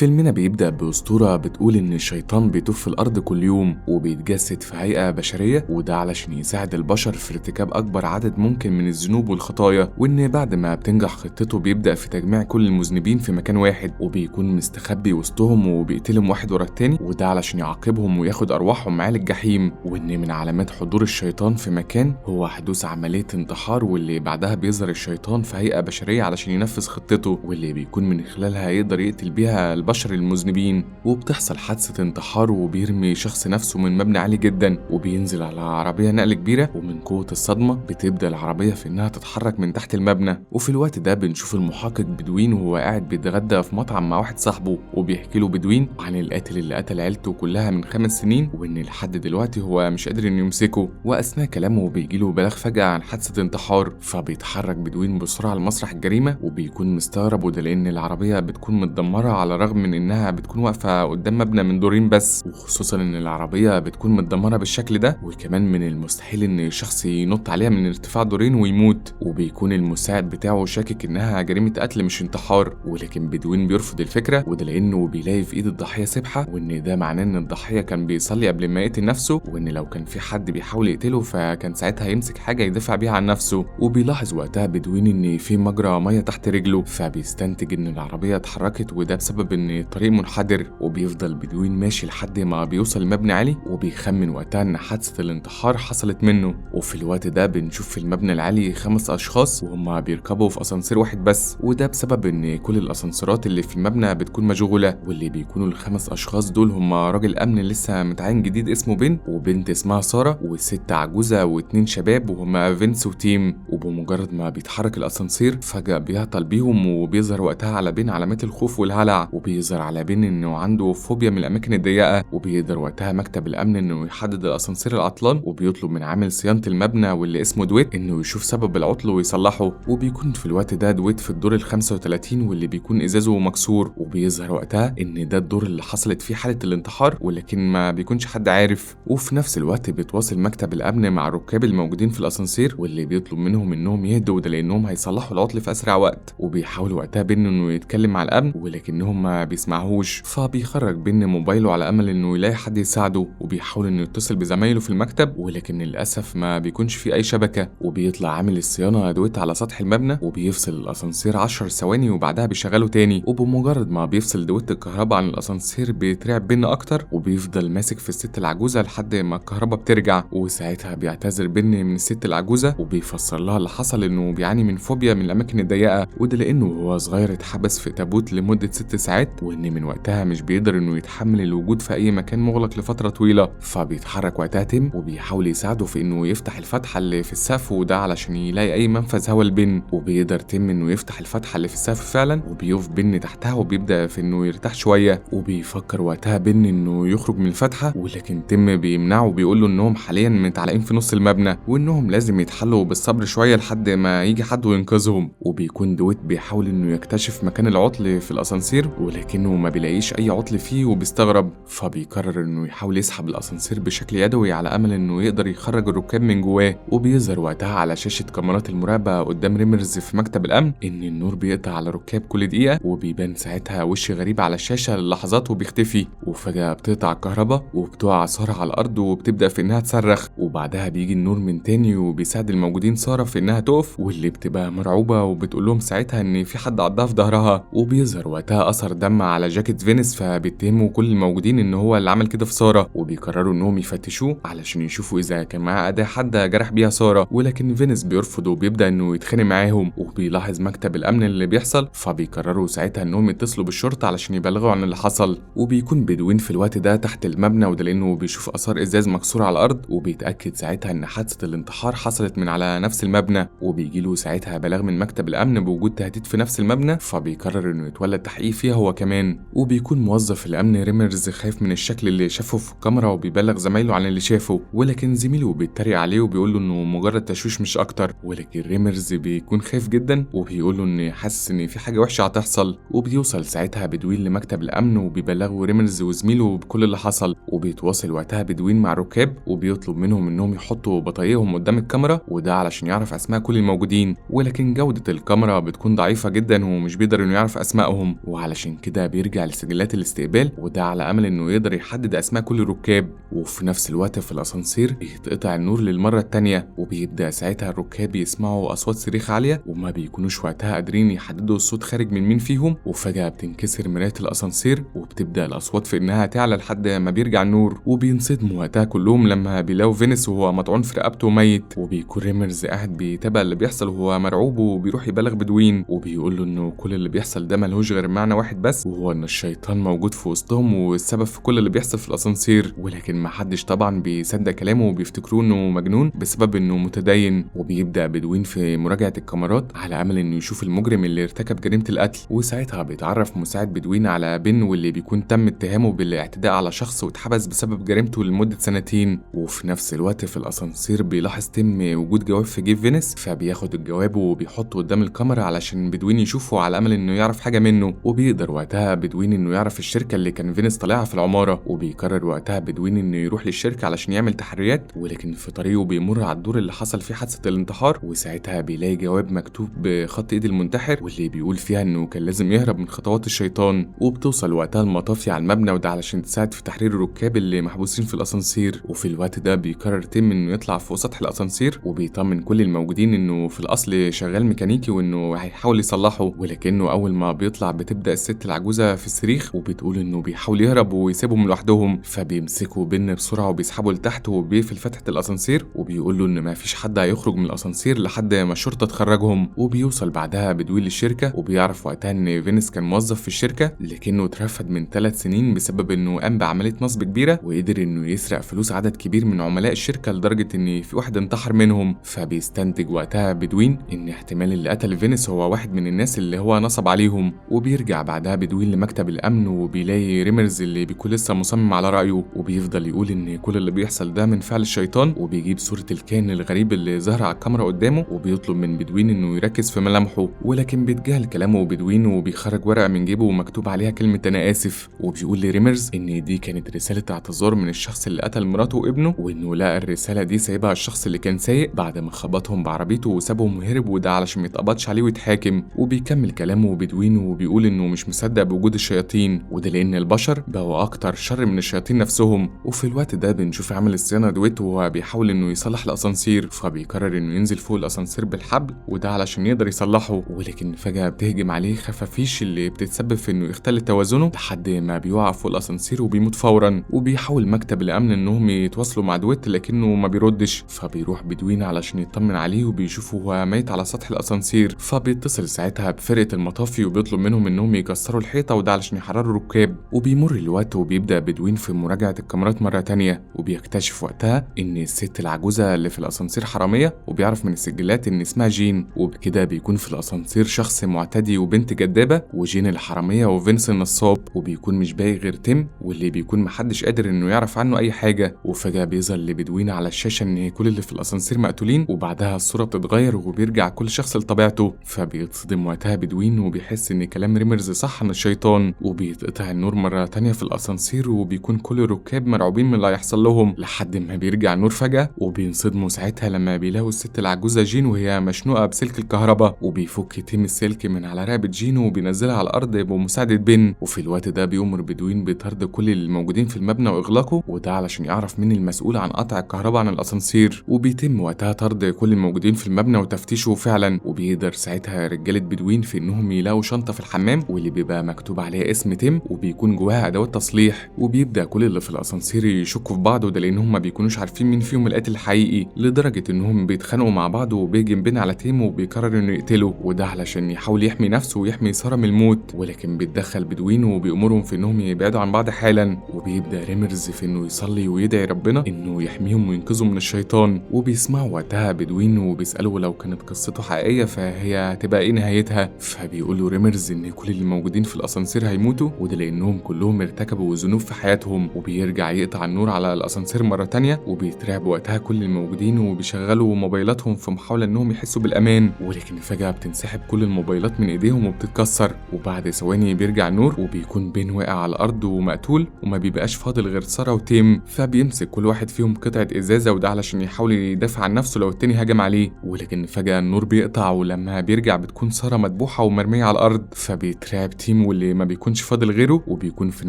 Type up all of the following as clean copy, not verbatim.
فيلمنا بيبدأ بأسطورة بتقول إن الشيطان بيطوف في الأرض كل يوم وبيتجسد في هيئة بشرية، وده علشان يساعد البشر في ارتكاب أكبر عدد ممكن من الذنوب والخطايا، وإن بعد ما بتنجح خطته بيبدأ في تجميع كل المذنبين في مكان واحد وبيكون مستخبي وسطهم وبيقتلهم واحد ورا التاني، وده علشان يعاقبهم وياخد أرواحهم معاه للجحيم. وإن من علامات حضور الشيطان في مكان هو حدوث عملية انتحار، واللي بعدها بيظهر الشيطان في هيئة بشرية علشان ينفذ خطته، واللي بيكون من خلالها يقدر يقتل بيها البشر المذنبين. وبتحصل حادثة انتحار وبيرمي شخص نفسه من مبنى عالي جدا وبينزل على عربية نقل كبيرة، ومن قوة الصدمة بتبدأ العربية في انها تتحرك من تحت المبنى. وفي الوقت ده بنشوف المحقق بدوين وهو قاعد بيتغدى في مطعم مع واحد صاحبه، وبيحكي له بدوين عن القاتل اللي قتل عيلته كلها من 5 سنين، وان لحد دلوقتي هو مش قادر انه يمسكه. واثناء كلامه بيجيله بلاغ فجأة عن حادثة انتحار، فبيتحرك بدوين بسرعة لمسرح الجريمة وبيكون مستغرب، وده لان العربية بتكون متدمرة على الرغم من انها بتكون واقفة قدام مبنى من دورين بس، وخصوصا ان العربية بتكون متدمرة بالشكل ده، وكمان من المستحيل ان شخص ينط عليها من ارتفاع دورين ويموت. وبيكون المساعد بتاعه شاكك انها جريمة قتل مش انتحار، ولكن بدوين بيرفض الفكرة، وده لانه بيلاقي في ايد الضحية سبحة، وان ده معناه ان الضحية كان بيصلي قبل ما يقتل نفسه، وان لو كان في حد بيحاول يقتله فكان ساعتها يمسك حاجة يدافع بيها عن نفسه. وبيلاحظ وقتها بدوين ان في مجرى مية تحت رجله، فبيستنتج ان العربية اتحركت وده بسبب ان الطريق منحدر. وبيفضل بدوين ماشي لحد ما بيوصل لمبنى عالي، وبيخمن وقتها ان حادثة الانتحار حصلت منه. وفي الوقت ده بنشوف في المبنى العالي 5 اشخاص وهم بيركبوا في اسانسير واحد بس، وده بسبب ان كل الاسانسيرات اللي في المبنى بتكون مشغولة، واللي بيكونوا ال5 اشخاص دول هم راجل امن لسه متعين جديد اسمه بن، وبنت اسمها سارة، وست عجوزة، و2 شباب وهما فينس وتيم. وبمجرد ما بيتحرك الاسانسير فجأة بيعطل بيهم، وبيظهر وقتها على بن علامات الخوف والهلع، وبيظهر على بن انه عنده فوبيا من الاماكن الضيقة. وبيقدر وقتها مكتب الامن انه يحدد الاسانسير العطلان، وبيطلب من عامل صيانة المبنى واللي اسمه دويت انه يشوف سبب العطل ويصلحه. وبيكون في الوقت ده دويت في الدور ال35 واللي بيكون ازازة مكسور، وبيظهر وقتها ان ده الدور اللي حصلت فيه حالة الانتحار، ولكن ما بيكونش حد عارف. وفي نفس الوقت بيتواصل مكتب الامن مع الركاب الموجودين في الاسانسير، واللي بيطلب منهم انهم يهدوا، وده لانهم هيصلحوا العطل في اسرع وقت. وبيحاول وقتها بن انه يتكلم مع الامن، ولكنهم ما بيسمعهوش، فبيخرج بن موبايله على امل انه يلاقي حد يساعده، وبيحاول انه يتصل بزمايله في المكتب، ولكن للاسف ما بيكونش في اي شبكة. وبيطلع عامل الصيانة دويت على سطح المبنى وبيفصل الاسانسير 10 ثواني وبعدها بيشغله تاني. وبمجرد ما بيفصل دويت الكهرباء عن الاسانسير بيترعب بن اكتر، وبيفضل ماسك في الست العجوزة لحد ما الكهرباء بترجع. وساعتها بيعتذر بن من الست العجوزة وبيفسر لها اللي حصل، انه بيعاني من فوبيا من الاماكن الضيقه، وده لانه وهو صغير اتحبس في تابوت لمدة 6 ساعات، وان من وقتها مش بيقدر انه يتحمل الوجود في اي مكان مغلق لفترة طويلة. فبيتحرك وقتها تيم وبيحاول يساعده في انه يفتح الفتحة اللي في السقف، وده علشان يلاقي اي منفذ هوا لبن. وبيقدر تيم انه يفتح الفتحة اللي في السقف فعلا، وبيقف بن تحتها وبيبدا في انه يرتاح شوية. وبيفكر وقتها بن انه يخرج من الفتحة، ولكن تيم بيمنعه وبيقول له انهم حاليا متعلقين في نص المبنى، وانهم لازم يتحلوا بالصبر شوية لحد ما يجي حد وينقذهم. وبيكون دويت بيحاول انه يكتشف مكان العطل في الاسانسير، ولكنه ما بيلاقيش اي عطل فيه وبيستغرب، فبيقرر انه يحاول يسحب الاسانسير بشكل يدوي على امل انه يقدر يخرج الركاب من جواه. وبيظهر وقتها على شاشة كاميرات المراقبة قدام ريمرز في مكتب الامن ان النور بيقطع على الركاب كل دقيقة، وبيبان ساعتها وش غريب على الشاشة للحظات وبيختفي. وفجاة بتقطع الكهرباء وبتقع ساره على الارض وبتبدا في انها تصرخ، وبعدها بيجي النور من تاني وبيساعد الموجودين ساره في انها تقف، واللي بتبقى مرعوبه وبتقول لهم ساعتها ان في حد عضها في ظهرها. وبيظهر وقتها اثر دم على جاكيت فينس، فبيتهموا كل الموجودين ان هو اللي عمل كده في ساره، وبيقرروا انهم يفتشوه علشان يشوفوا اذا كان معاه اداه حادة جرح بيها ساره، ولكن فينس بيرفض وبيبدا انه يتخانق معاهم. وبيلاحظ مكتب الامن اللي بيحصل، فبيقرروا ساعتها انهم يتصلوا بالشرطة علشان يبلغوا عن اللي حصل. وبيكون بدوين في الوقت ده تحت المبنى، وده لانه بيشوف اثار ازاز مكسور على الارض، وبيتاكد ساعتها ان حادثه الانتحار حصلت من على نفس المبنى. وبيجيله ساعتها بلاغ من مكتب الامن بوجود تهديد في نفس المبنى، فبيقرر انه يتولى التحقيق فيها هو كمان. وبيكون موظف الامن ريمرز خايف من الشكل اللي شافه في الكاميرا، وبيبلغ زمايله عن اللي شافه، ولكن زميله بيتريق عليه وبيقول له انه مجرد تشويش مش اكتر. ولكن ريمرز بيكون خايف جدا وبيقول له ان حاسس ان في حاجة وحشة هتحصل. وبيوصل ساعتها بدوين لمكتب الامن وبيبلغوا ريمرز وزميله بكل اللي حصل. وبيتواصل وقتها بدوين مع الركاب وبيطلب منهم انهم يحطوا بطايقهم قدام الكاميرا، وده علشان يعرف اسماء كل الموجودين، ولكن جوده الكاميرا بتكون ضعيفة جدا ومش بيقدر انه يعرف اسمائهم، وعلشان كده كده بيرجع لسجلات الاستقبال، وده على امل انه يقدر يحدد اسماء كل الركاب. وفي نفس الوقت في الاسانسير بيتقطع النور للمرة الثانية، وبيبدا ساعتها الركاب يسمعوا اصوات صريخ عالية وما بيكونوش وقتها قادرين يحددوا الصوت خارج من مين فيهم. وفجاة بتنكسر مراية الاسانسير وبتبدا الاصوات في انها تعلى لحد ما بيرجع النور، وبينصدموا وقتها كلهم لما بيلاقوا فينيس وهو مطعون في رقبته ميت. وبيكون ريمرز قاعد بيتابع اللي بيحصل وهو مرعوب، وبيروح يبلغ بدوين وبيقول له انه كل اللي بيحصل ده ملهوش غير معنى واحد بس، وهو ان الشيطان موجود في وسطهم والسبب في كل اللي بيحصل في الاسانسير. ولكن ما حدش طبعا بيصدق كلامه وبيفتكروه انه مجنون بسبب انه متدين. وبيبدا بدوين في مراجعه الكاميرات على امل انه يشوف المجرم اللي ارتكب جريمة القتل. وساعتها بيتعرف مساعد بدوين على بن، واللي بيكون تم اتهامه بالاعتداء على شخص واتحبس بسبب جريمته لمدة سنتين. وفي نفس الوقت في الاسانسير بيلاحظ تيم وجود جواب في جيب فينيس، فبياخد الجواب وبيحطه قدام الكاميرا علشان بدوين يشوفه على امل انه يعرف حاجة منه. وبيقدر وقتها بدوين انه يعرف الشركة اللي كان فينيس طالعها في العمارة، وبيقرر وقتها بدوين انه يروح للشركة علشان يعمل تحريات. ولكن في طريقه بيمر على الدور اللي حصل فيه حادثه الانتحار، وساعتها بيلاقي جواب مكتوب بخط ايد المنتحر واللي بيقول فيها انه كان لازم يهرب من خطوات الشيطان. وبتوصل وقتها المطافي على المبنى، وده علشان تساعد في تحرير الركاب اللي محبوسين في الاسانسير. وفي الوقت ده بيقرر تيم انه يطلع فوق سطح الاسانسير، وبيطمن كل الموجودين انه في الاصل شغال ميكانيكي وانه هيحاول يصلحه. ولكنه اول ما بيطلع بتبدا الست العجوزة في الصريخ وبتقول انه بيحاول يهرب ويسيبهم لوحدهم. فبيمسكوا بن بسرعة وبيسحبوا لتحت وبيقفل فتحه الاسانسير، وبيقول له ان ما فيش حد هيخرج من الاسانسير لحد ما الشرطة تخرجهم. وبيوصل بعدها بدوين للشركة، وبيعرف وقتها ان فينيس كان موظف في الشركة لكنه اترفد من 3 سنين بسبب انه قام بعملية نصب كبيرة وقدر انه يسرق فلوس عدد كبير من عملاء الشركة لدرجة ان في واحد انتحر منهم. فبيستنتج وقتها بدوين ان احتمال اللي قتل فينيس هو واحد من الناس اللي هو نصب عليهم. وبيرجع بعدها بدوين لمكتب الامن وبيلاقي ريمرز اللي بيكون لسه مصمم على رايه، وبيفضل يقول ان كل اللي بيحصل ده من فعل الشيطان، وبيجيب صوره الكائن الغريب اللي ظهر على الكاميرا قدامه، وبيطلب من بدوين انه يركز في ملامحه. ولكن بيتجاهل كلامه بدوين وبيخرج ورقة من جيبه ومكتوب عليها كلمة انا اسف، وبيقول لريمرز ان دي كانت رسالة اعتذار من الشخص اللي قتل مراته وابنه، وانه لقى الرسالة دي سايبها الشخص اللي كان سايق بعد ما خبطهم بعربيته وسابهم وهرب، وده علشان ما يتقبضش عليه ويتحاكم. وبيكمل كلامه بدوين وبيقول انه مش مصدق بوجود الشياطين، وده لان البشر بقوا اكتر شر من الشياطين نفسهم. وفي الوقت ده بنشوف عامل الصيانة دويت وهو بيحاول انه يصلح الاسانسير، فبيقرر انه ينزل فوق الاسانسير بالحبل وده علشان يقدر يصلحه. ولكن فجاة بتهجم عليه خفافيش اللي بتتسبب في انه يختل توازنه لحد ما بيقع فوق الاسانسير وبيموت فورا. وبيحاول مكتب الامن انهم يتواصلوا مع دويت لكنه ما بيردش، فبيروح بدوين علشان يطمن عليه وبيشوفه هو ميت على سطح الاسانسير. فبيتصل ساعتها بفرقة المطافي وبيطلب منهم انهم يكسروا الحيطة وده علشان يحرروا الركاب. وبيمر الوقت وبيبدا بدوين في مراجعه الكاميرات مرة تانية، وبيكتشف وقتها ان الست العجوزة اللي في الاسانسير حرامية، وبيعرف من السجلات ان اسمها جين. وبكده بيكون في الاسانسير شخص معتدي وبنت جدابه، وجين الحرامية وفينس النصاب، وبيكون مش باقي غير تيم واللي بيكون محدش قادر انه يعرف عنه اي حاجة. وفجاة بيظهر لبدوين على الشاشة ان كل اللي في الاسانسير مقتولين، وبعدها الصورة بتتغير وبيرجع كل شخص لطبيعته. فبيتصدم وقتها بدوين وبيحس ان كلام ريمرز صح عن الشيطان، وبيتقطع النور مرة تانية في الاسانسير، وبيكون كل الركاب مرعوبين من اللي هيحصل لهم لحد ما بيرجع النور فجاة. وبينصدموا ساعتها لما بيلاقوا الست العجوزة جين وهي مشنوقه بسلك الكهرباء، وبيفك تيم السلك من على رقبة جين وبينزلها على الارض بمساعدة بن. وفي الوقت ده بيأمر بدوين بطرد كل الموجودين في المبنى واغلاقه، وده علشان يعرف مين المسؤول عن قطع الكهرباء عن الاسانسير. وبيتم وقتها طرد كل الموجودين في المبنى وتفتيشه فعلا. وبيقدر ساعتها رجاله بدوين في انهم يلاقوا شنطه في الحمام واللي بيبقى مكتوب عليها اسم تيم وبيكون جواها ادوات تصليح. وبيبدا كل اللي في الاسانسير يشكوا في بعض، وده لانهم ما بيكونوش عارفين مين فيهم القاتل الحقيقي، لدرجة انهم بيتخانقوا مع بعض وبيهجم بين على تيم وبيقرر انه يقتله، وده علشان يحاول يحمي نفسه ويحمي ساره من الموت. ولكن بيتدخل بدوين وبيأمرهم في انهم يبعدوا عن بعض حالا. وبيبدا ريمرز في انه يصلي ويدعي ربنا انه يحميهم وينقذهم من الشيطان. وبيسمعوا وقتها بدوين وبيسألوا لو كانت قصته حقيقية فهي هتبقى ايه نهايتها. فبيقولوا ريمرز ان كل اللي موجودين في الاسانسير هيموتوا، وده لانهم كلهم ارتكبوا ذنوب في حياتهم. وبيرجع يقطع النور على الاسانسير مرة تانية، وبيترعب وقتها كل الموجودين وبيشغلوا موبايلاتهم في محاولة انهم يحسوا بالامان. ولكن فجاة بتنسحب كل الموبايلات من ايديهم وبتتكسر. وبعد ثواني بيرجع النور وبيكون بين واقع على الارض ومقتول، وما بيبقاش فاضل غير ساره وتيم. فبيمسك كل واحد فيهم قطعه ازازة، وده علشان يحاول يدافع عن نفسه لو التاني هجم عليه. ولكن فجاة النور بيقطع، ولما بيرجع بتكون ساره مدبوحه ومرميه على الارض. فبيترعب تيم تيم واللي ما بيكونش فاضل غيره، وبيكون في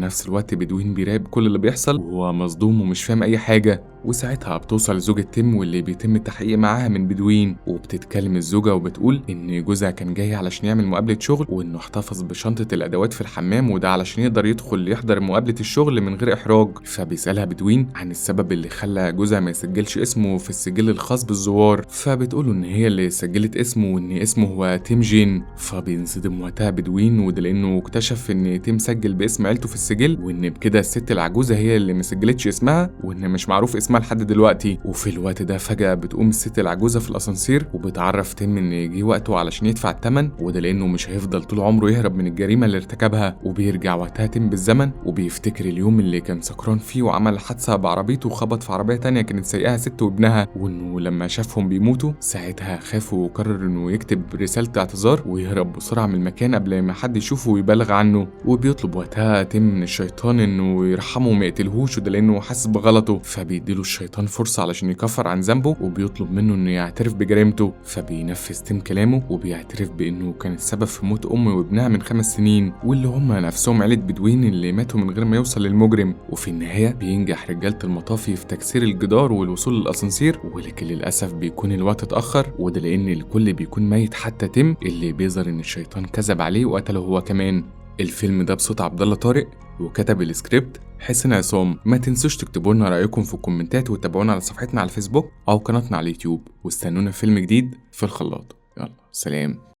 نفس الوقت بدوين بيراقب كل اللي بيحصل وهو مصدوم ومش فاهم اي حاجة. وساعتها بتوصل زوجة تيم واللي بيتم التحقيق معاها من بدوين، وبتتكلم الزوجة وبتقول إن جوزها كان جاي علشان يعمل مقابلة شغل، وإنه احتفظ بشنطة الأدوات في الحمام وده علشان يقدر يدخل يحضر مقابلة الشغل من غير إحراج. فبيسألها بدوين عن السبب اللي خلى جوزها ما يسجلش اسمه في السجل الخاص بالزوار، فبتقوله إن هي اللي سجلت اسمه وإن اسمه هو تيم جين. فبينصدم وقتها بدوين، وده لأنه اكتشف إن تيم سجل باسم عيلته في السجل، وإن بكده الست العجوزة هي اللي مسجلتش اسمها وإن مش معروف اسمها لحد دلوقتي. وفي الوقت ده فجأة بتقوم الست العجوزة في الأسانسير وبتعرف تيم إن جه وقته علشان يدفع الثمن، وده لأنه مش هيفضل طول عمره يهرب من الجريمة اللي ارتكبها. وبيرجع وقتها تيم بالزمن وبيفتكر اليوم اللي كان سكران فيه وعمل حادثة بعربيته وخبط في عربية تانية كانت سايقاها ست وابنها، وإنه لما شافهم بيموتوا ساعتها خاف وقرر إنه يكتب رسالة اعتذار ويهرب بسرعة من المكان قبل ما حد يشوفه ويبلغ عنه. وبيطلب وقتها تيم من الشيطان إنه يرحمه وما يقتلهوش، وده لأنه حاسس بغلطه. فبيديله الشيطان فرصة علشان يكفر عن ذنبه وبيطلب منه انه يعترف بجريمته. فبينفذ تيم كلامه وبيعترف بانه كان السبب في موت امه وابنها من 5 سنين، واللي هم نفسهم عيلة بدوين اللي ماتوا من غير ما يوصل للمجرم. وفي النهاية بينجح رجالة المطافي في تكسير الجدار والوصول للاسانسير، ولكن للاسف بيكون الوقت اتأخر، وده لان الكل بيكون ميت حتى تيم اللي بيظهر ان الشيطان كذب عليه وقتله هو كمان. الفيلم ده بصوت عبد الله طارق وكتب السكريبت حسين عصام. ما تنسوش تكتبوا لنا رأيكم في الكومنتات وتابعونا على صفحتنا على الفيسبوك أو قناتنا على اليوتيوب، واستنونا في فيلم جديد في الخلاط. يلا سلام.